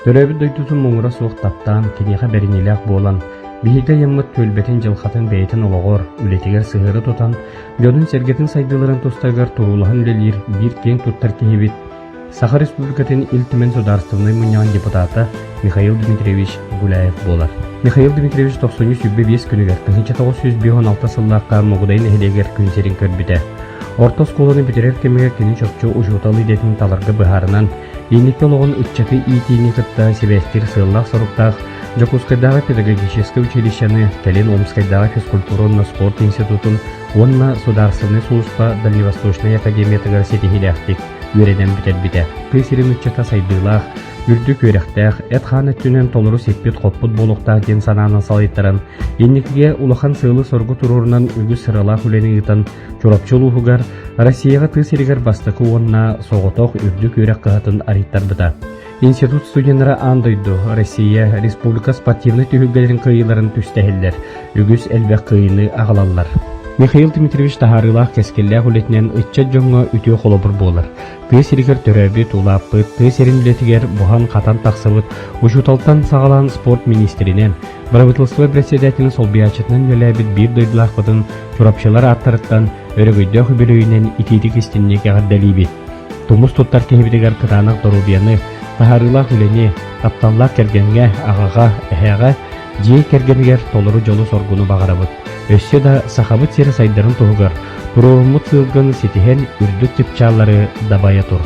Төрөөбүт дойдутун муҥура суох таптаан, киниэхэ бэриниилээх буолан, биһиги айаммыт түөлбэтин дьылҕатын бэйэтин олоҕор, үлэтигэр сыһыары тутан, дьонун-сэргэтин сайдыыларын тустарыгар туруулаһан үлэлиир биир киэҥ туттар киһибит, Саха Республикатын Ил Түмэн Судаарыстыбаннай Мунньаҕын депутата Михаил Дмитриевич Гуляев буолар. Михаил Дмитриевич тохсунньу 25 күнүгэр 1956 сыллаахха Мугудай нэһилиэгэр күн сирин көрбүтэ. Орто оскуоланы бүтэрэр кэмигэр кини чопчу учуутал идэтин таларга быһаарынан, Инники олоҕун ыччаты иитиини кытта сибээстиир сыаллаах-соруктаах Дьокуускайдааҕы педагогическай училищены, кэлин Омскайдааҕы физкультура уонна спорт институтун уонна судаарыстыбаннай сулууспа Дальневосточнай академиятыгар ситиһиилээхтик үөрэнэн бүтэрбитэ. Тыа сирин ыччата сайдыылаах, үрдүк үөрэхтээх, эт-хаан өттүнэн толору сиппит-хоппут буолуохтаах диэн санаанан салайтаран, инникигэ улахан сыалы-соргу туруорунан үгүс сыралаах үлэни ыытан Чурапчы улууһугар Россияҕа тыа сиригэр бастакы уонна соҕотох үрдүк үөрэх кыһатын арыйтарбыта. Институт студеннара аан дойду, Россия, республика спортивнай түһүлгэлэрин кыайыыларын түстэһэллэр, үгүс элбэх кыайыыны аҕалаллар. Михаил Дмитриевич таһаарыылаах кэскиллээх үлэтинэн ыччат дьоҥҥо үтүө холобур буолар. Тыа сиригэр төрөөбүт, улааппыт, тыа сирин үлэтигэр буһан-хатан тахсыбыт учууталтан саҕалаан спорт министринэн, Бырабыыталыстыба председателин солбуйааччытынан үлэлээбит биир дойдулаахпытын Чурапчылар ааттарыттан өрөгөйдөөх үбүлүөйүнэн итиитик-истинник эҕэрдэлиибит. Тумус туттар киһибитигэр кытаанах доруобуйаны, таһаарыылаах үлэни, тапталлаах кэргэҥҥэ, аҕаҕа, эһээҕэ, дьиэ кэргэнигэр толору дьолу-соргуну баҕарабыт. Өссө да Сахабыт сирэ сайдарын туһугар туруоруммут сыалгын ситиһэн үрдүк чыпчааллары дабайа тур.